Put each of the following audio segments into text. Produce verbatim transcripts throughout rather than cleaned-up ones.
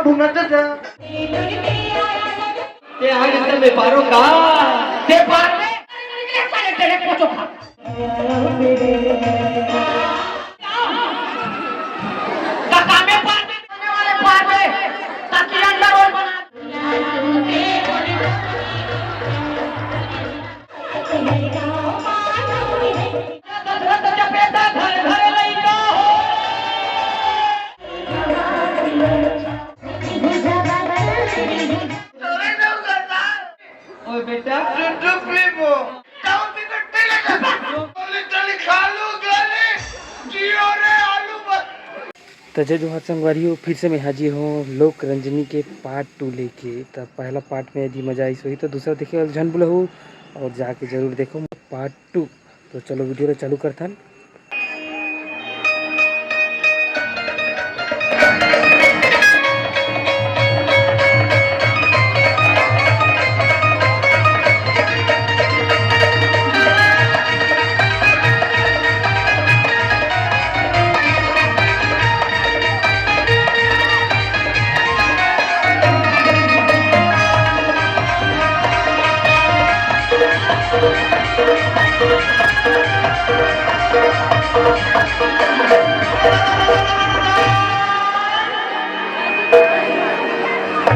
सुनत जा। ते आज तक बेपारो का? बेपार में? साले तेरे पोचो खा। का काम है पार में? करने वाले पार में। ताकि अंडर रोल बना। दशरथ के बेटा घर घर लइका हो। ओए बेटा, टुकड़ी वो। जाओ, बिगड़, ले जा। गोली, गोली खा लो, गोली। जियो रे, आलू बस। त जय जोहार संगवारी हो, फिर से मैं हाजिर हों लोक रंजनी के पार्ट टू लेके। त पहला पार्ट में यदि मजा आइस होही त दूसरा देखे वाला झन भुलाहू अउ जाके जरूर देखो पार्ट टू। तो चलो वीडियो ला चालू करथन।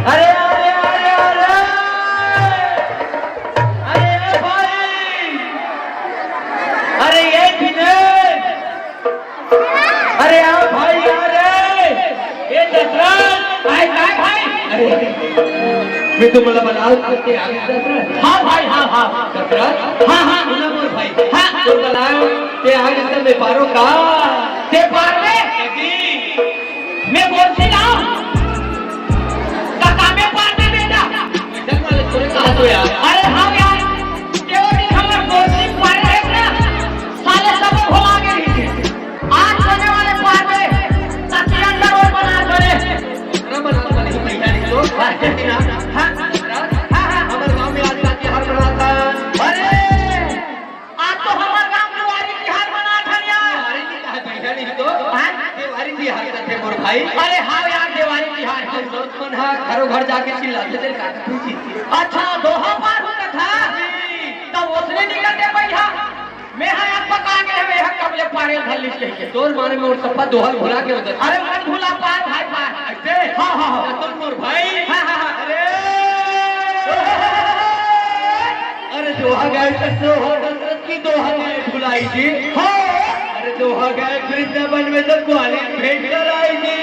अरे, अरे, अरे, अरे! अरे, ए भाई! अरे, ए विनय! अरे, आ भाई, आ रे! ए दशरथ! भाई, काय भाई? अरे, मैं तो मतलब बलाओ के आगे दशरथ। हाँ भाई, हाँ, हाँ, हाँ। दशरथ? हाँ, हाँ। सुना मोर भाई। हाँ। तो बलाओ के आगे से बेपारो का? बेपार में? जी। मैं बोलती ना, काका में पार दे बेटा। चल मालिक, तोरे कहा तो यार। अरे हाँ यार, केवल दिन हमर बोलती पाए है ना, साले सब भुला गए थे। आज होने वाले पार में ताकि अंडर रोल बना करे। इतना बना तो नहीं, पैसा नहीं तो। हाँ, हाँ, हाँ, हाँ। हमारे गांव में आज ताकि हर बना था। अरे, आज तो हमर गांव देवारी तिहार मनात हन यार। देवारी तिहार बढ़िया नहीं तो। हाँ? देवारी तिहार करथे मोर भाई। अरे हाँ यार, देवारी तिहार। हम लोग मन हा घरों घर जाके चिल्लाथे, तेरे काका पूछी। अच्छा, दोहा पार होता था? जी। तब उसने निकल के बैठा। मैं हा अब पका के हवे, हा कब ले पारे धर लिस कह के। तोर मारे मोर सप्पा दोहा भुला के उधर। अरे मत भुला पार भाई पार। ऐसे? हाँ, हाँ, हाँ। तो मोर भाई। हाँ, हाँ, हाँ। अरे। अरे दोहा गाय तो दोहा दशरथ की दोहा गाय भुलाई जी। हाँ। अरे दोहा गाय वृंदावन में तो ग्वालिन भेंट कराई जी।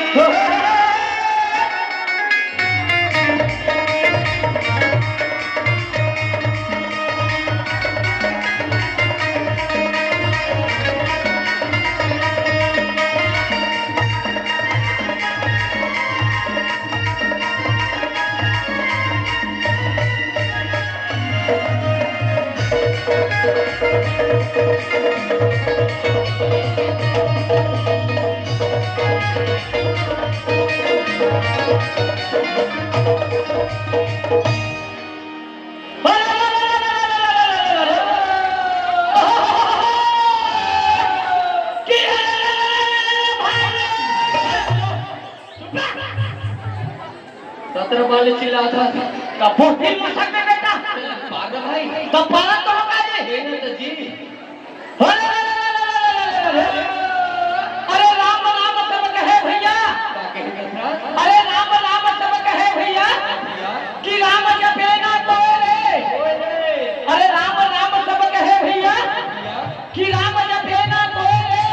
सत्रह बार चिल्लात हस। का बोलती मसक में बेटा? पार ना भाई। तब पारा तो होगा ये। ये ना तो जी। अरे, अरे, अरे, अरे, अरे, अरे, अरे, अरे, अरे, अरे, अरे, राम, राम सब कहे भैया। का कहे दशरथ? अरे, राम, राम सब कहे भैया। भैया। कि राम जपे ना कोई रे। कोई रे। अरे, राम, राम सब कहे भैया। भैया। कि राम जपे ना कोई रे।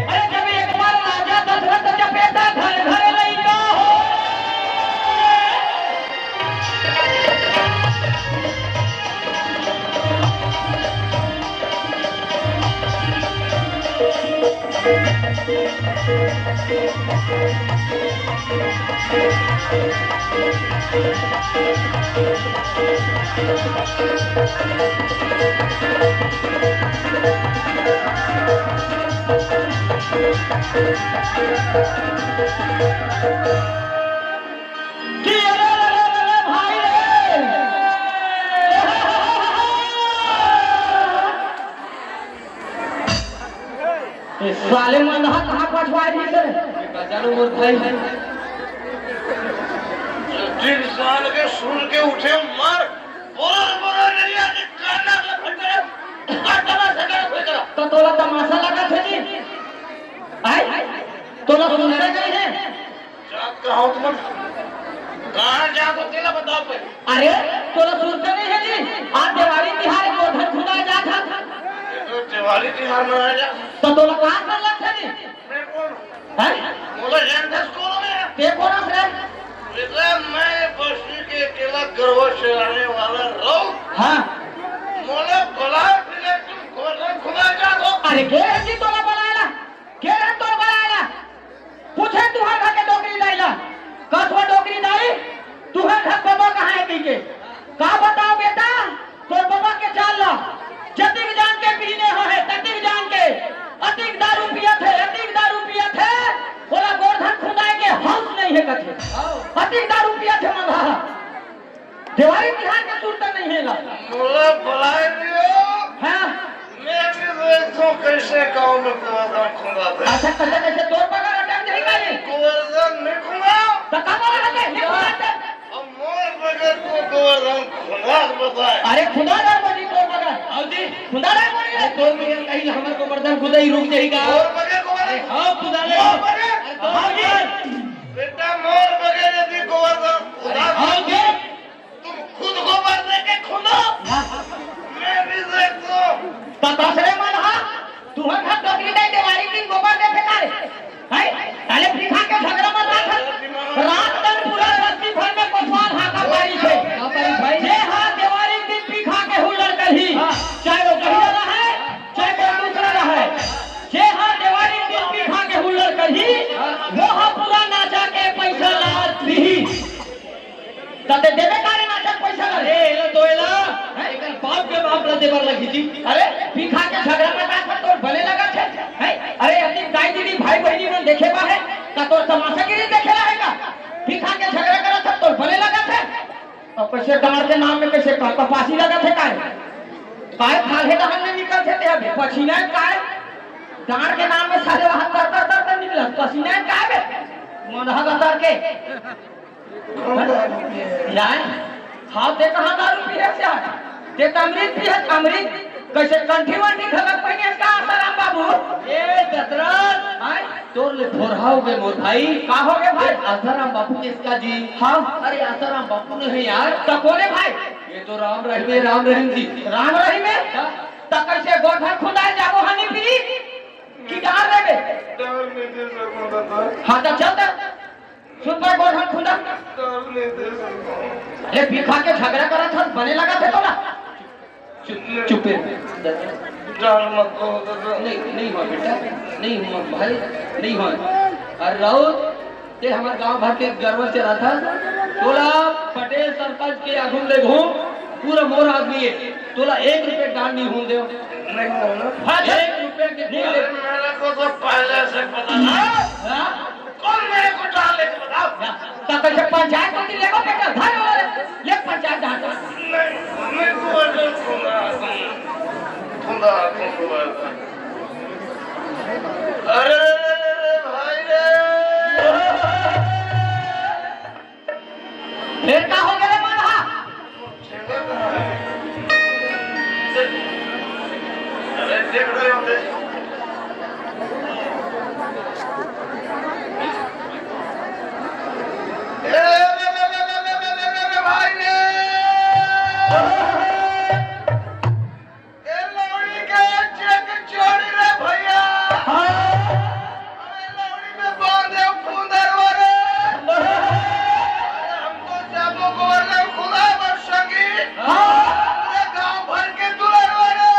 अरे जब एक बार राजा दशरथ जपे ता घर घर लइका हो। ए, साले मन हा कहाँ पठवाए रहिस रे? का जानू मोर भाई। इंसान के सुन के उठे मर, बोर बोर नरिया के कांदा के फटकड़ा, कांदा से कांदा फटकड़ा। तो तोला तमाशा लगा थे जी? आय? तोला सुनते नहीं है? जात कहाँ हो तुम? कहाँ जात हो तेला बताओ पहले। अरे, तोला सुनते नहीं है जी? आज देवारी तिहार गोधन खुदा जात था। ये तो देवारी तिहार मनाया जात। तो तोला कहाँ से लग थे जी? मैं कौन? हैं? मोला जानथस कोन मैं? ते कोन हस रे? बेटा, मैं बस्ती के अकेला गरवा चराने वाला रहूं। हाँ। मोला बलाय बिना तुम गोधन खुदा जात हो। अरे, के हे जी तोला बलाय ला? के हे तोर बलाय ला? पूछे तुहर घर के डोकरी दाई ला। कस वो डोकरी दाई, तुहर घर बबा कहाँ हे कहिके? का बताओ बेटा, तोर बबा के चाल ला, जतिक जान के पीने हो हे, ततिक जान के, अतिक दारू पियत हे, अतिक दारू पियत हे, ओला गोरधन खुदाए के हौस नहीं हे कथे। अतिक दारू पियत हे मंदहा। देवारी तिहार के सुरता नहीं हे ला। मोला बलाय दियो। हाँ। मैं भी देखूं कैसे गांव में गोरधन खुदा दे। अच्छा, कैसे, कैसे तोर बगैर अटक जाही का ये? गोरधन नहीं खुदा। तो का बोला हमें? नहीं खुदा। अब मोर बगैर को गोरधन खुदा बताए। अरे खुदा ना बोली तोर बगैर। आओ जी। खुदा ना बोली। अरे तोर बगैर कहीं हमर गोवर्धन खुदा ही रुक जाही का? मोर बगैर को अरे हाँ खुदा ले। मोर बगैर। अरे तोर हाँ जी। बगैर। बेटा मोर बगैर यदि गोवर्धन खुदा हाँ जी। तुम खुद गोबर दे के खुदो। हाँ। मैं भी देखो। तो दसरे मन हा, तुहर घर डोकरी दाई देवारी दिन गोबर दे फेंका रे। हैं? ताले पीखा के झगरा मत राख। रात दिन पूरा बस्ती भर में कोतवाल हाका पारी छे। का पारी भाई? जे हा देवारी दिन पीखा के हुल्लड़ करही, हाँ। चाहे वो गहिरा रहे, चाहे वो दूसरा रहे। जे हा देवारी दिन पीखा के हुल्लड़ करही, वो हा पूरा नाचा के पैसा ला दिही। त ते देबे का रे नाचक पैसा ला? अरे, एला तो एला, हैं? एकर बाप के बाप ला देबर लगही जी। अरे, पीखा के झगरा में का था, तोर बने लगा थे, हैं? अरे, अतिक दाई दीदी, भाई बहिनी मन देखे बा हे, का तोर तमाशागिरी देखे ला हे का? पीखा के झगरा करा था, तोर बने लगा थे? अब कैसे गांड के नाम में कैसे का, कपासी लगा थे काय? काय खाल हे डहन में निकल थे ते अबे, पसीना हे काय? गांड के नाम में साले वहां तर तर तर तर निकला, पसीना हे काय बे? मन हगा तर के। यार, हाँ, ते कहाँ दारू पीहे से आज? ते त अमृत पीहे, अमृत। कैसे कंठी वंठी घलक पहिने का आसाराम बाबू? ए, दशरथ, आय? तोर ले भोरहा हो गए मोर भाई। का हो गए भाई? ए, आसाराम बाबू किसका जी? हाँ। अरे, आसाराम बाबू नहीं यार। तो कौन है भाई? ये तो राम रहीम है, राम रहीम जी। राम रहीम है? हाँ। तो कैसे गोधन खुदाए जाबो हनी पीरी? कि डार देबे? डार नहीं दे सकूं दादा। हाँ, तो चल तो। सुन भाई, गोधन खुदा। अरे, पीखा के झगरा करा था, बने लगा थे तोला। चुप, चुप रे। डर मत लो दादा। नहीं, नहीं हुआ बेटा, नहीं हुआ भाई, नहीं हुआ। अरे राउत, ते हमारे गांव भर के गरवा चरा था। तोला पटेल सरपंच के आगू ले घूम, पूरा मोर आदमी है। तोला एक रुपये दान नहीं होने दे। नहीं होना। हाँ, एक रुपये के नहीं दे। मेरे को तो पहले से पता था। हाँ? कौन मेरे को डाल लेके बताओ? तो कैसे पंचायत को लेगा बेटा? घर वाले ले पंचायत जाके। नहीं, नहीं, तू ऐसे खुदा, खुदा, खुदा। अरे, अरे, अरे, अरे, भाई रे। फिर का हो गया रे मनहा? अरे, हम तो जाबो गोवर्धन खुदा बर संगी। हाँ। पूरे गांव भर के दुलरवा रे।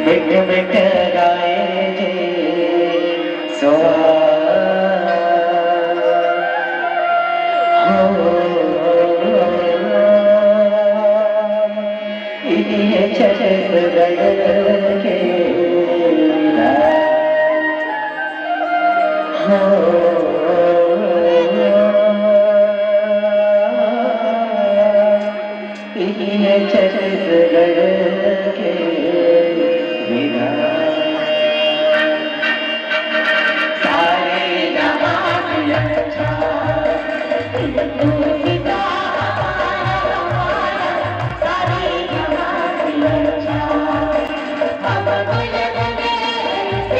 मिठ मिठ गाए जी स्वाहा। हो, ये छत्तीसगढ़ के विधान। हो, ये छत्तीसगढ़ के विधान। सारे जहां से अच्छा, हिंदू सीता हमारा, हमारा। सारे जहां से अच्छा, हम बोल रहे हैं, बोल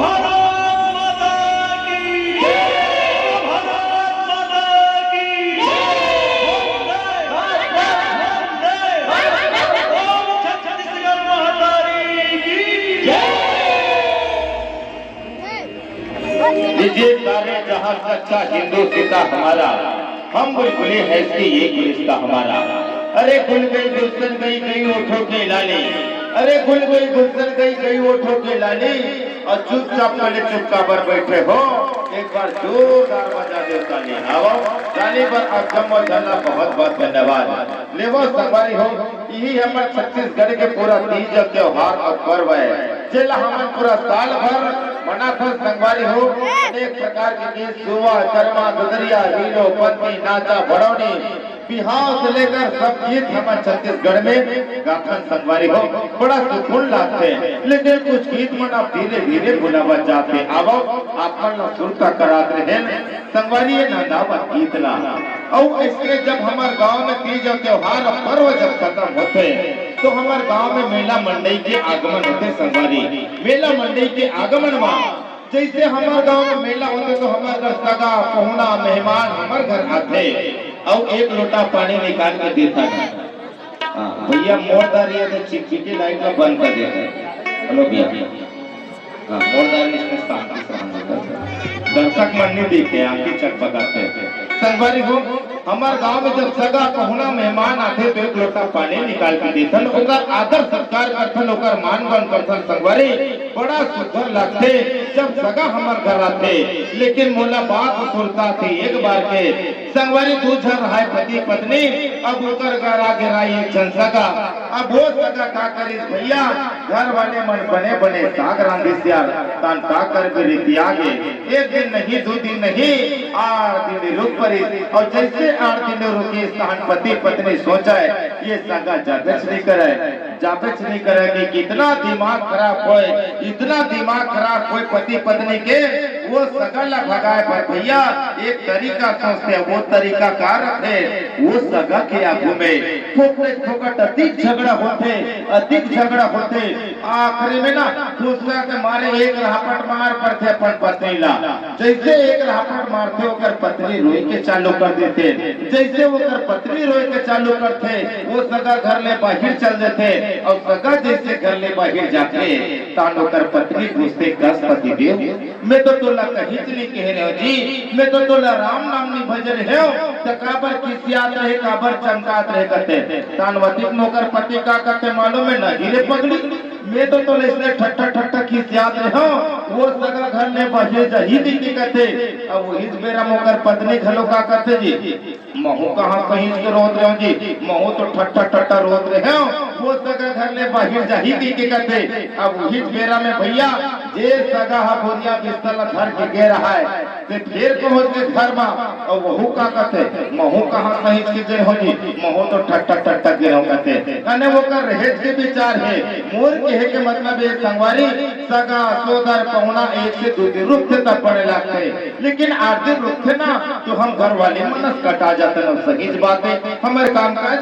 भारत माता की जय। भारत माता की जय। वंदे, वंदे, वंदे। बोल छत्तीसगढ़ महतारी की जय। लीजिए सारे जहां सच्चा हिंदू सीता हमारा, हम बुलबुलें हैं इसकी ये गुलिस्ता हमारा। अरे खुल गई गुलशन गई, गई ओठों की लाली। अरे खुल गई गुलशन गई, गई ओठों की लाली। और चुपचाप पहले चुप काबर बैठे हो, एक बार जोरदार बजा दो ताली। आओ, ताली पर आप जम और झल्ला, बहुत बहुत धन्यवाद। लेवो संगवारी हो, यही हमर छत्तीसगढ़ के पूरा तीज त्योहार और पर्व है। जेला हमन पूरा साल भर मनाथन संगवारी हो। अनेक प्रकार के गीत, सुआ, करमा, ददरिया, रीलो, पंती, नाचा, भड़ौनी, बिहाव से लेकर सब गीत हमन छत्तीसगढ़ में गाथन संगवारी हो। बड़ा सुकून लागथे, लेकिन कुछ गीत मन अब धीरे-धीरे भुलावत जाथे। आवव, आप मन ला सुरता करात रहेन संगवारी, ये नंदावत गीत ला। अउ इसके जब हमर गांव में तीज अउ त्योहार अउ पर्व जब खत्म होथे, तो हमर गांव में मेला मंडई के आगमन होथे संगवारी। मेला मंडई के आगमन मा जैसे हमर गांव में मेला होथे, तो हमर घर सगा, पहुना, मेहमान हमर घर आथे, अउ एक लोटा पानी निकाल के देथन। हाँ, भैया, मोर दारी है तो चिकचिकी लाइट ला बंद कर देते हैं। हेलो भैया। हाँ, मोर दारी इसमें शांति से रहना पड़ता है। दर्शक मन नहीं देखे, आंखें चकमकाते हैं। संगवारी हो, हमर गांव में जब सगा पहुना मेहमान आथे, तो एक लोटा पानी निकाल के देथन, ओकर आदर सत्कार करथन, ओकर मान गौन करथन। संगवारी, बड़ा सुघर लगथे, जब सगा हमर घर आथे। लेकिन मोला बात सुरता थी एक बार के, संगवारी, दू झन रहाय पति पत्नी, अब ओकर घर आ गे रहाय एक झन सगा। अब वो सगा का करिस भैया, घर वाले मन बने बने साग रांधिस यार, तान का करबे रीति आगे। एक दिन नहीं, दू दिन नहीं, आठ दिन रुक परिस। अउ जैसे आठ दिन रुकिस, तहन पति पत्नी सोचय, ये सगा जाबेच नहीं करय। जाबेच नहीं करे कि कितना दिमाग खराब होय, इतना दिमाग खराब होय पति पत्नी के, वो सगा ला भगाए बर भैया एक तरीका सोचथे। वो तरीका का रथे? वो सगा के आगू में फोकट फोकट अधिक झगड़ा होथे, अधिक झगड़ा होथे। आखिरी में ना गुस्सा के मारे एक रापट मार पड़थे अपन पत्नी ला। जैसे एक रापट मारथे, ओकर पत्नी रोए के चालू कर देथे। जैसे ओकर पत्नी रोए के चालू करथे, वो सगा घर ले बाहिर चल देथे। अउ सगा जैसे घर ले बाहिर जाथे, तान ओकर पत्नी पूछथे, "कस पति देव, मैं तो तोला कहीच नहीं कहे रहेंव जी, मैं तो तोला राम नाम नहीं भजे रहेंव, त काबर खिसियात रहे, काबर चमकात रहे?" कथे। तान वतिक में ओकर पति का कथे मालूम है? "नहीं रे पगली, मैं तो तोला इसने ठट्ठा ठट्ठा खिसियात रहेंव, वो सगा घर ले बाहिर जाही कहिके कथे।" अब वही बेरा में ओकर पत्नी घलो का कथे जी, "महूं कहाँ सहींच के रोत रहेंव जी, महूं तो ठट्ठा ठट्ठा रोत रहेंव, वो सगा घर ले बाहिर जाही कहिके कथे।" अब वही बेरा में भैया, जे सगा ह बोरिया बिस्तर ला धर के गे रहाय, ते फेर पहुंच के घर मा, अउ वहू का कथे, "महूं कहाँ सहींच के गे रहेंव जी, महूं तो ठट्ठा ठट्ठा गे रहेंव," कथे। अने ओकर रहेज के विचार हे। मोर कहे के मतलब ये संगवारी, सगा, सोदर, पहुना एक से दू दिन रुकथे तब बने लागथे, लेकिन आठ दिन रुकथे ना, तो हम घर वाले मनस कटा जाथन। अउ सहींच बात हे, हमर काम काज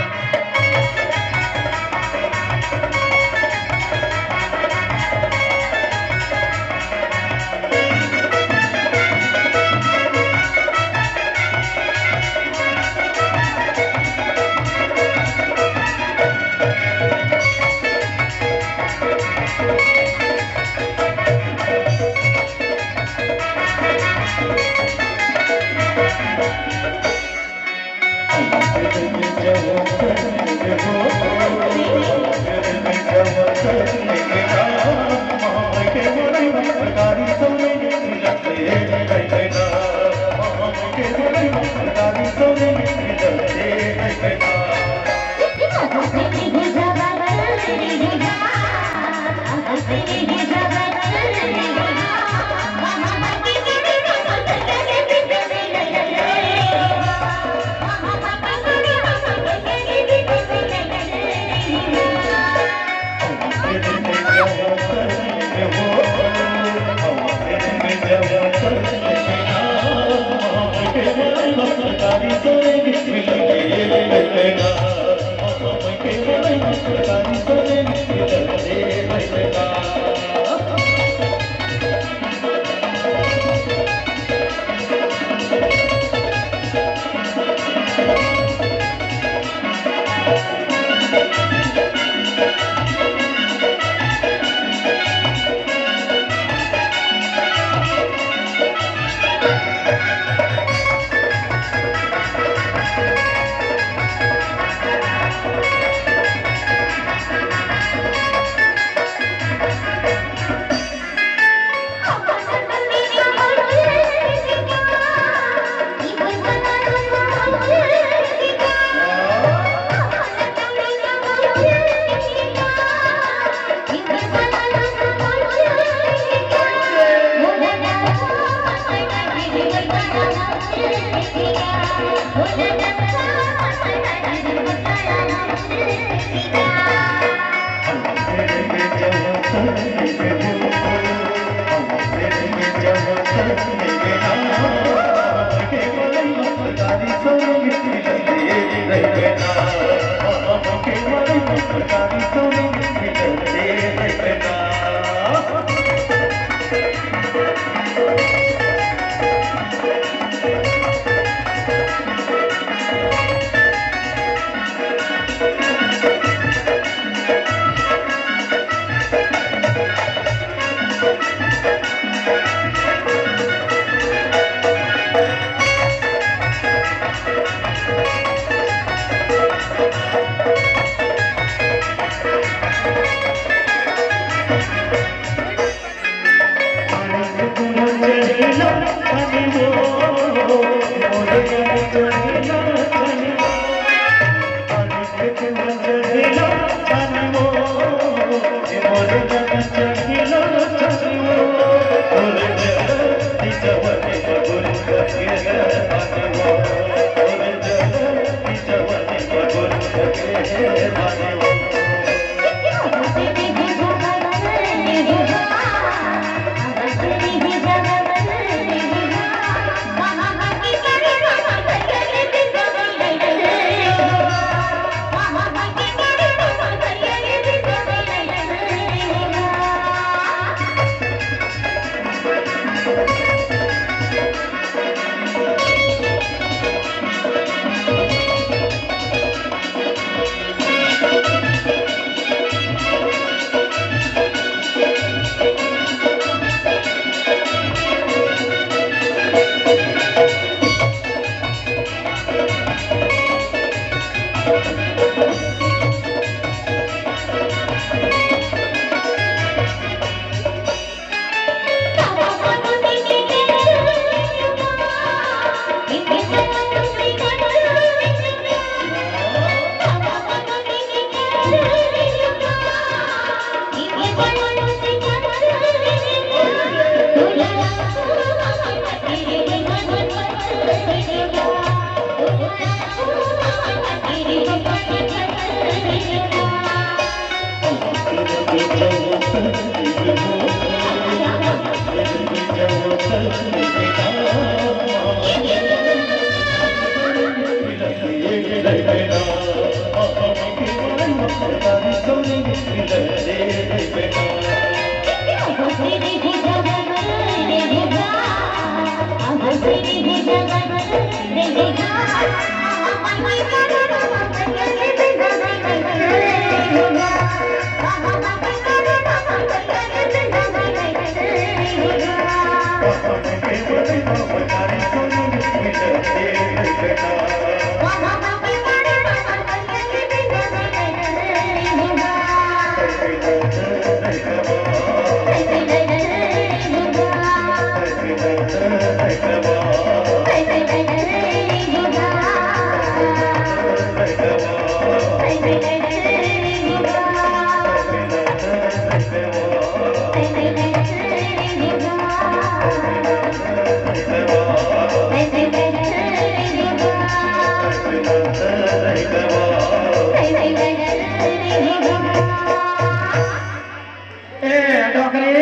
ए डोकरी,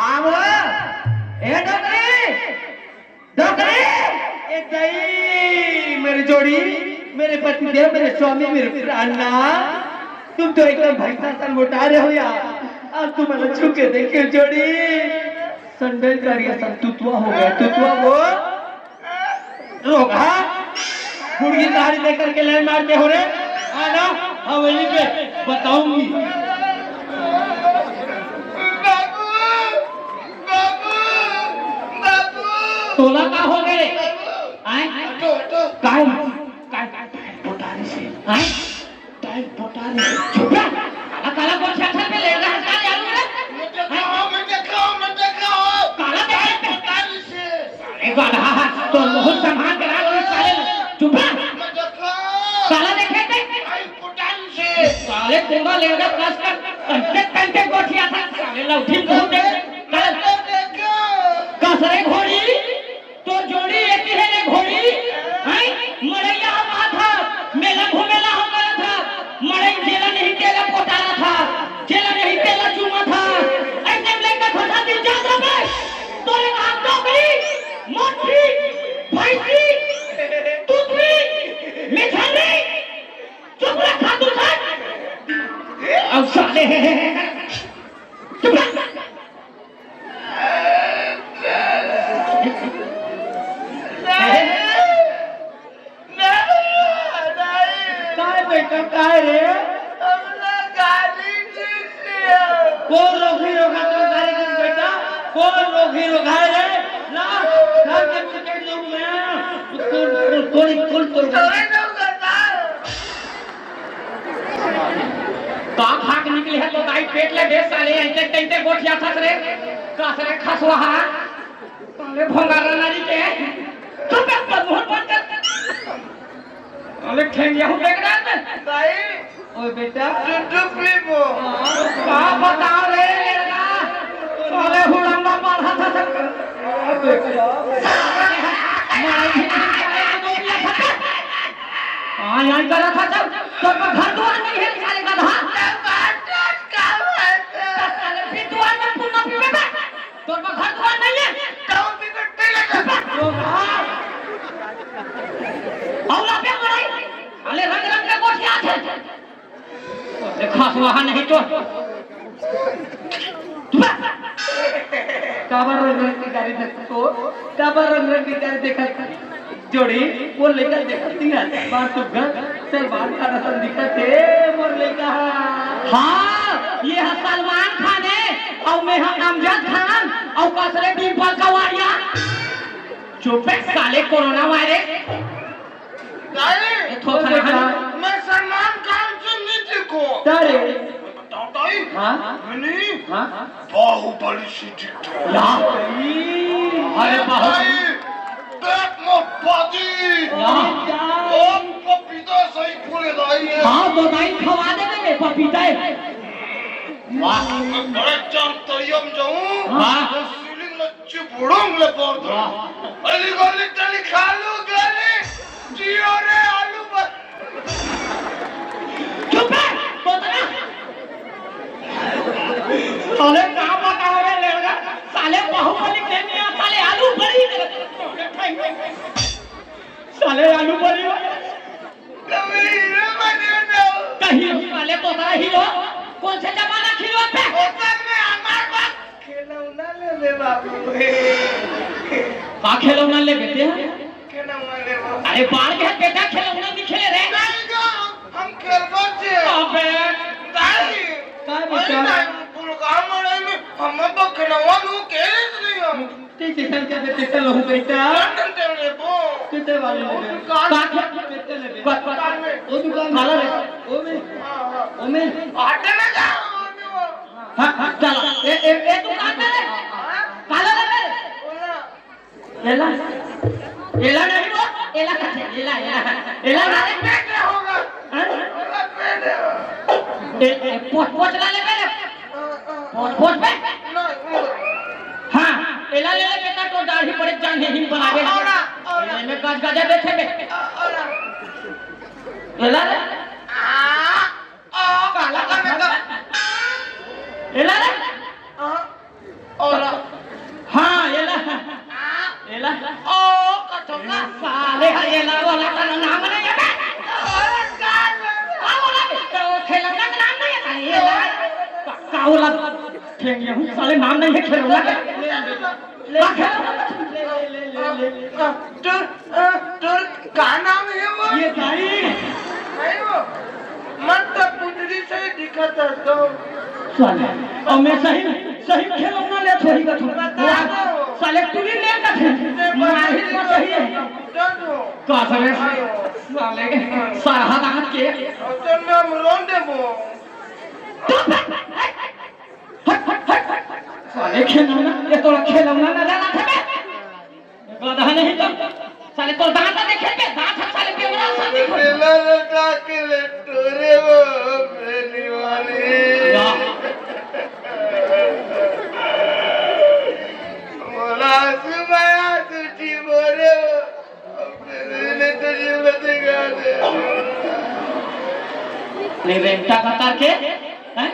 आवो। ए डोकरी, डोकरी। ए दई, मेरी जोड़ी, मेरे पति देव, मेरे स्वामी, मेरे प्राणनाथ, तुम तो एकदम भैंसा सन मोटा रहे हो यार। अब तुम छू के देखियो जोड़ी। संडल करिया सन तुतुआ हो गया, तुतुआ वो। रोगहा, गुड़गी तारी दे करके लाइन मारते हो रे। आना हवेली पे, बताऊंगी। बाबू, बाबू, बाबू। तोला का हो गए? बाबू। आए? हटो, हटो। काय? काय? काय? पोटारी से। आए? टाइम पोटारी। चुप रह। काला, काला कौन सा अक्षर पे ले रहा है? काला यार मेरा। मैं देखा हूँ, मैं देखा हूँ, मैं देखा हूँ। काला देखे थे। पोटारी से। साले गधा, तो बहुत संभाल के रहा तू साले। चुप रह। मैं देखा हूँ। काला देखे थे। टाइम पोटारी से। साले तेरा लेगा कस कर। कंटे, कंटे गोठिया था। साले लौठी मुंह दे। मैं देखा। कसरे घोड़ी। तोर जोड़ी एती हे रे घोड़ी, हैं? मड़ैया हम आत हन, मेला घूमेला हम करत हन, मड़ई जेला नहीं तेला पोटारत हन, जेला नहीं तेला चूमत हन, अइसे में लइका फंसा दिन जात हवे, तोरे बाप तो ओ रोगी रोगाय रे, ला, घर के मुंह के लोग में, कुल, कुल, कुल, कुल, कुल, कुल। का खा के निकले हे तो दाई पेट ले बे साले, ऐसे कैसे गोठिया खस रे, कस रे खसवा हा, साले भोंगारा नारी के, चुप है, मुंह बंद कर। अरे ठेंगिया हूँ देख रहा है। दाई, ओए बेटा। चुटुक पीबो। का बताओ रे लड़का? साले हुड़ंगा मारा था सब। हाँ, यहीं करा था सब। तोर पर घर दुआर नहीं है साले गधा। साले फिर दुआर में पुन्ना पीबे बे। तोर बर घर दुआर नहीं है। जाओ, बिगड़ के ले जा। अउला पे मराई। अले रंग रंग के गोठिया थे। अरे खसवा हा नहीं तो। काबर रंग रंग के गाड़ी देख तो, काबर रंग रंग के गाड़ी देखत जोड़ी, मोर लइका देखत नहीं आते। बार सुग्घर, सलमान खान असन दिखत हे, मोर लइका हा। हाँ, ये हा सलमान खान हे, अउ मैं हा अमजद खान, अउ कस रे डिंपल कवाड़िया। चुप बे साले कोरोना वायरस। दाई, ये थोथना है। मैं सलमान खान से नहीं देखो। क्या रे? बताओ दाई। हाँ? मैंने हाँ? बाहुबली से जीता। या। अरे बाहुबली। दाई, पेट में बादी। या। ओ पपीता सही फूले दाई है। हाँ, तो दाई खवा दे मेरे पपीता है। वाह। मैं बड़े चाम तरियम जाऊँ। हाँ। तो सीलिंग में चिबड़ोंग ले पड़ दो। वाह। अली गली टली खालू गली। जियो रे आलू बस। चुप है, बोतला। साले का बताओ रे लड़का, साले बाहुबली के नहीं आ, साले आलू बड़ी। साले आलू बड़ी। कभी हीरो बने ना। कहीं साले बोतला हीरो, कौन से जमाना हीरो पे? होटल में हमार बाप खिलौना ले ले बाबू। का खिलौना ले बेटे? खिलौना ले बाबू। अरे बाढ़ के बेटा खिलौना नहीं खेले रे। नहीं गा, हम खेलबो छे। अबे। दाई, का बेटा? वही टाइम प्रोग्राम वाले में हम तो खिलौना नु खेले नहीं हम। ते चेतन के बेटे चलो हूँ बेटा। लंदन चल रे बो। कितने वाले हो गए? दुकान का में। कितने ले बे? बस, बस। दुकान में। वो दुकान काला रे। वो में। हाँ, हाँ। वो में। आटे में जा, वो में वो। हाँ, हाँ, चल। ए, ए, ए, तू कहाँ पे है? हाँ? काला लगा है? बोला। एला। एला नहीं वो, एला कथे, एला, एला। एला ना रे। पेट में होगा। हाँ? बोला पेट में होगा। ए, ए, पोछ, पोछ ला ले पहले। हाँ, हाँ। पोछ, पोछ बे। नहीं, वो। हाँ, एला ले ले बेटा, तो दाढ़ी बड़े जान है, हिम बनावे। और, और। एमे गज गजा देखे बे। और। एला रे। आ। ओ, काला का बेटा। एला रे। हाँ। ओला। हाँ, एला। हाँ। एला। ओ, कथोका। साले, हाँ, एला वाला का नाम नहीं है बे। ओला का? का वाला? तो खिलौना का नाम नहीं है, एला। का, का वाला? ठेंगिया हूँ, साले नाम नहीं है खिलौना का। ले, ले, ले, ले, ले, ले, ले। आ, तोर, आ, तोर का नाम है वो? ये दाई। नहीं वो। मन तो पुतली से ही दिखत है तो। साले, और मैं सही, सही खिलौना ले थोड़ी का थोड़ा। बता दो। साले टुरी ले का थे। ते माहिर तो सही है। दे दो। का साले, साले, सारा हाथ के। और तो नाम रोन दे वो। हट, हट, हट, हट। साले खिलौना, ये तो खिलौना ना जाना था बे। गधा नहीं तो। साले तो दांत देखे बे, दांत हम साले बेवड़ा सा देखो। बेला लटा के ले टोरे वो बेनी वाली। या। मोला सुमाया तुझी बोरे वो। ले रेंटा बता के, हैं?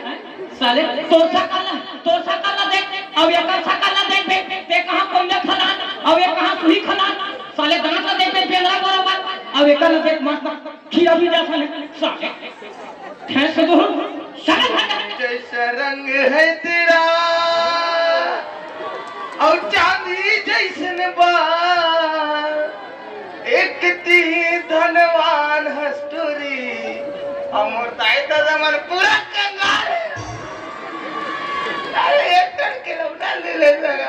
साले, तोर सकल ला, तोर सकल ला देख, अब एकर सकल ला देख बे, ते कहाँ कोयला खदान, अब ये कहाँ सुई खदान, साले दांत ला देख बे, बेंगरा बरोबर, अब एकर ला देख मस्त, खीरा भी जा साले, साले। खैर से दूर, साले भाग। जैसा रंग है तेरा, और चांदी जैसन बा। एक ती धनवान हस टुरी, हमर दाई ददा मन पूरा कंगाल हे। अरे एक टन खिलौना ले ले सगा।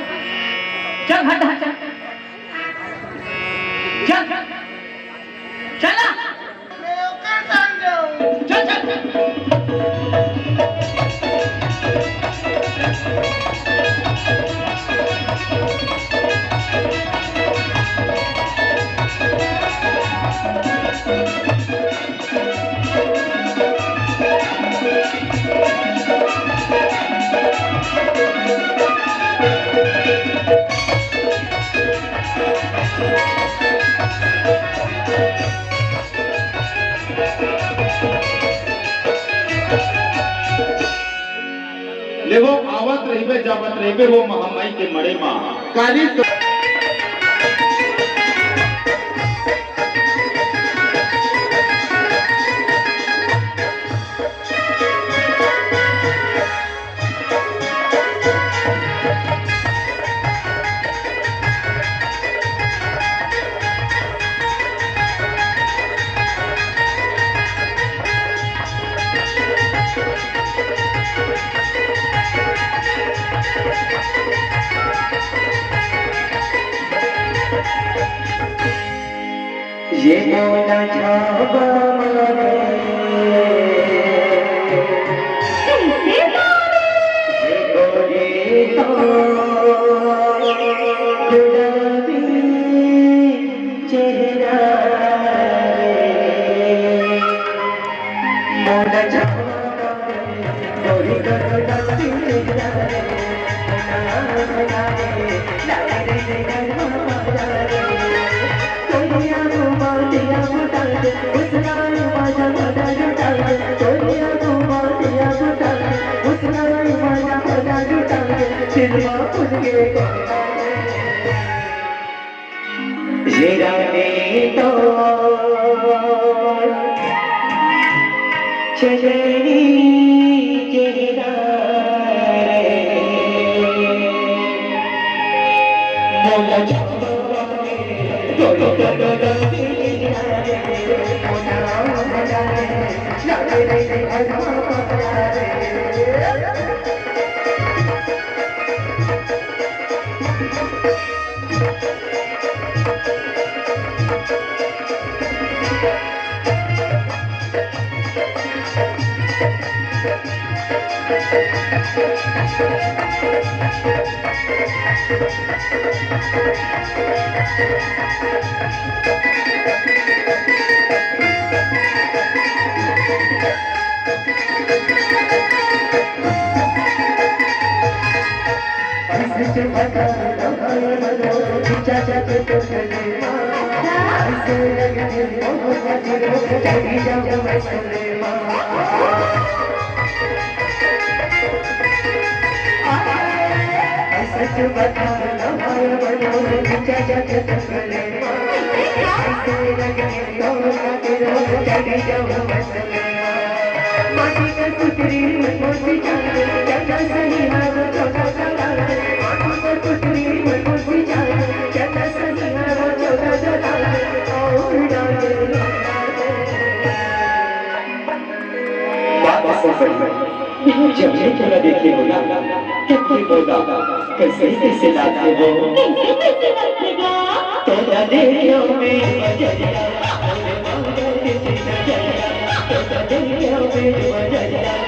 चल, हट, हट, चल। चल, चल। चल ना। चल, चल, चल। लेवो, आवत रहिबे, जावत रहिबे, वो महामाई के मड़े मा। काली तो ये मोला छाबा मारे। कैसे मारे? ये गोरी तो गुलाबी चेहरा रे। मोला छाबा ये रानी तो चलनी चेहरा रे। मोला छाबा रे, डोलो डोलो डोलो। बात सुन, जब भी तोला देखे हो ना, तब भी बोला, कैसे कैसे नाचे हो। कैसे कैसे नाचे गा? तोला देखियो मैं बजरिया, तोला देखियो मैं बजरिया।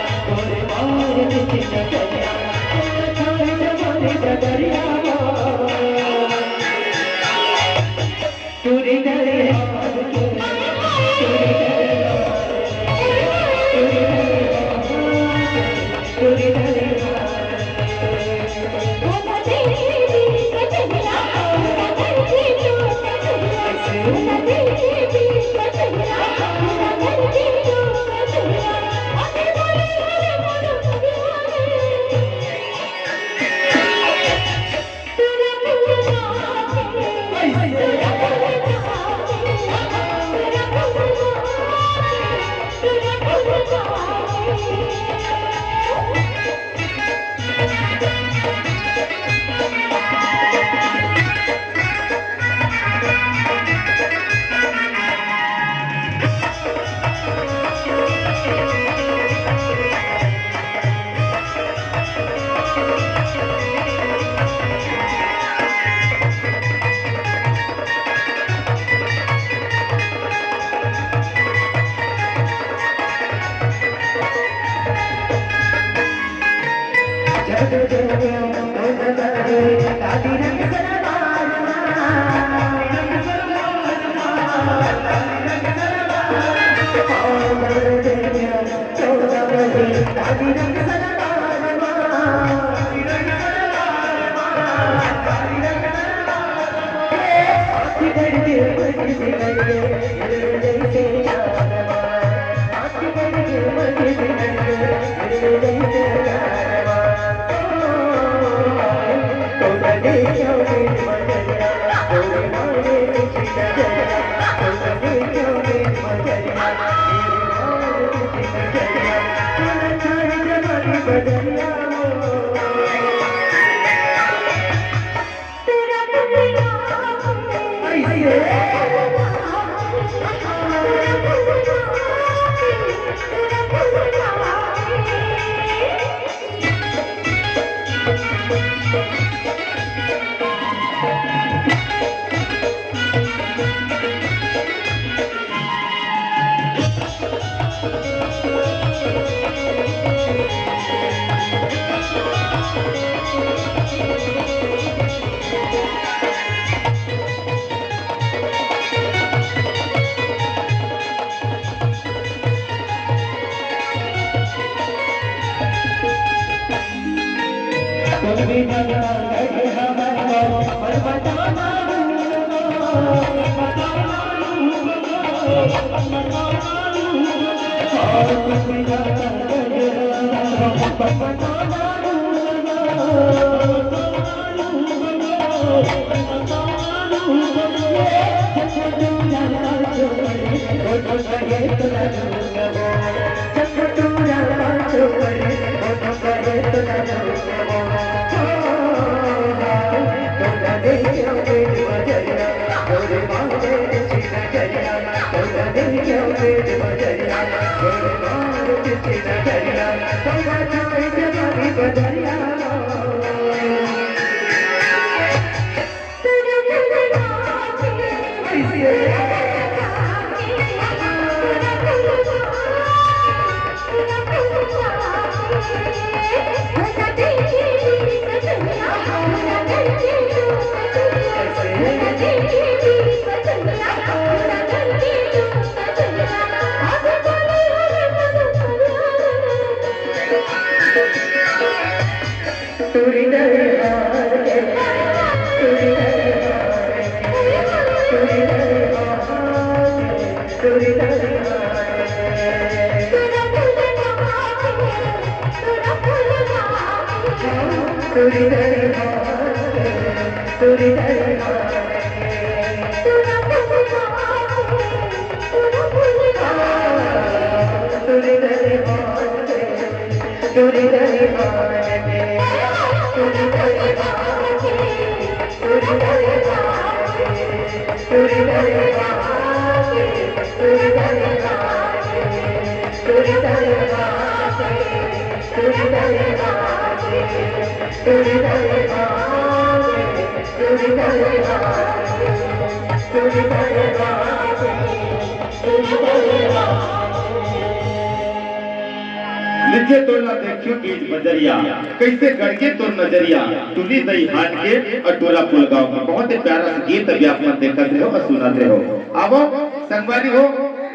लिखे तोला देखियो बीच बजरिया, कैसे गड़गे तोर नजरिया, टूरी दई हाट के अटोला पुलगांव के। बहुत ही प्यारा सा गीत अभी आप मन देखत रहे हो और सुनत रहे हो। आवो संगवारी हो,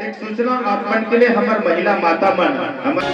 एक सूचना आप मन के लिए, हमर महिला माता मन, हमर